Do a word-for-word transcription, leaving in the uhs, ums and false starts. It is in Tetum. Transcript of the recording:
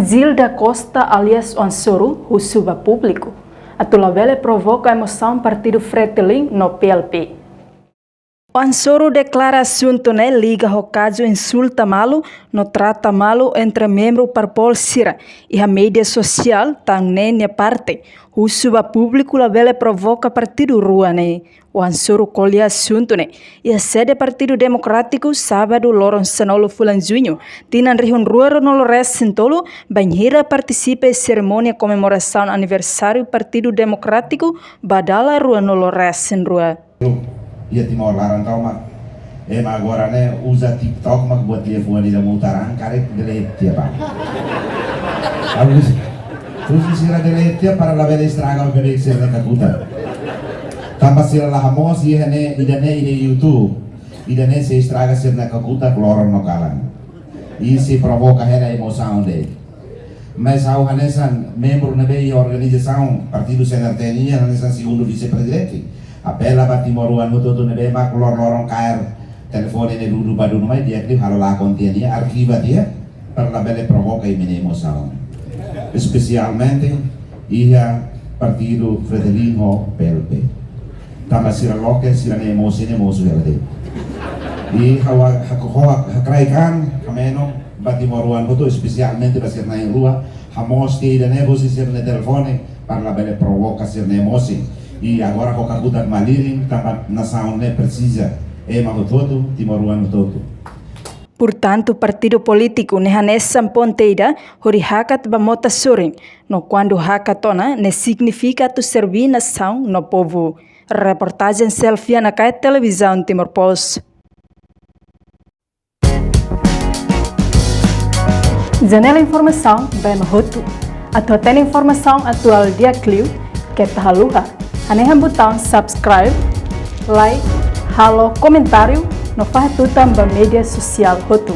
Zilda Costa alias Oan Soru husu ba públiku atu labele provoka emosaun partidu Fretilin no P L P. Oan Soru deklara asuntu ne'e liga ho kazu insulta malu no trata malu entre membru Farpol sira iha média sosiál, tan ne'e nia parte husu ba públiku labele provoka partidu rua ne'e. Oan Soru ko'alia asuntu ne'e iha sede Partidu Demokrátiku, sábadu, loron sanulu fulan Juñu, tinan rihun rua ruanulu resin tolu, bainhira partisipa iha serimónia komemorasaun aniversáriu Partidu Demokrátiku ba dala ruanulu resin rua. Iha Timor laran tomak. Ema agora ne'e uza TikTok mak buat telefone ida mutaran, karik delete tiha ba. Agus, husi sira delete tiha para labele estraga o bebé sira-nia kakutak. Tanba sira la hamoos iha ne'e, ida-ne'e iha YouTube. Ida-ne'e sei estraga sira-nia kakutak loron no kalan. I sei provoka hela emosaun de'it. Mas ha'u hanesan membru ne'ebé iha organizasaun partidu C N R T nian, hanesan segundu vise-prezidente, apela ba timoroan hotu-hotu ne'ebé mak loron-loron kaer telefone ne'e dudu ba dudu mai, di'ak liu halo lakon tiha nia, arkiva tiha, para labele provoka imi-nia emosaun. Espesialmente iha partidu Fretilin ho P L P. Tanba sira loke, sira-nia emosi ne'e mosu hela de'it. I ha'u hak-, hak-, hakraik an, hameno, ba timoroan hotu, espesialmente ba sira na'in-rua, hamoos tiha ida-ne'e husi sira-nia telefone, para labele provoka sira-nia emosi. I agora ho kakutak malirin, tanba nasaun ne'e presiza ema hotu-hotu, timoroan hotu-hotu. Portantu, partidu polítiku ne'e hanesan ponte ida hodi hakat ba mota sorin, no kuandu hakat ona ne'e signifika atu serbí nasaun no povu. Reportajen Selviana Kaet, Televizaun Timor Post. Janela informasaun ba ema hotu. Atu hatene informasaun atuál di'ak liu, keta haluha hanehan butaun subscribe, like, halo komentáriu no fahe tutan ba média sosiál hotu.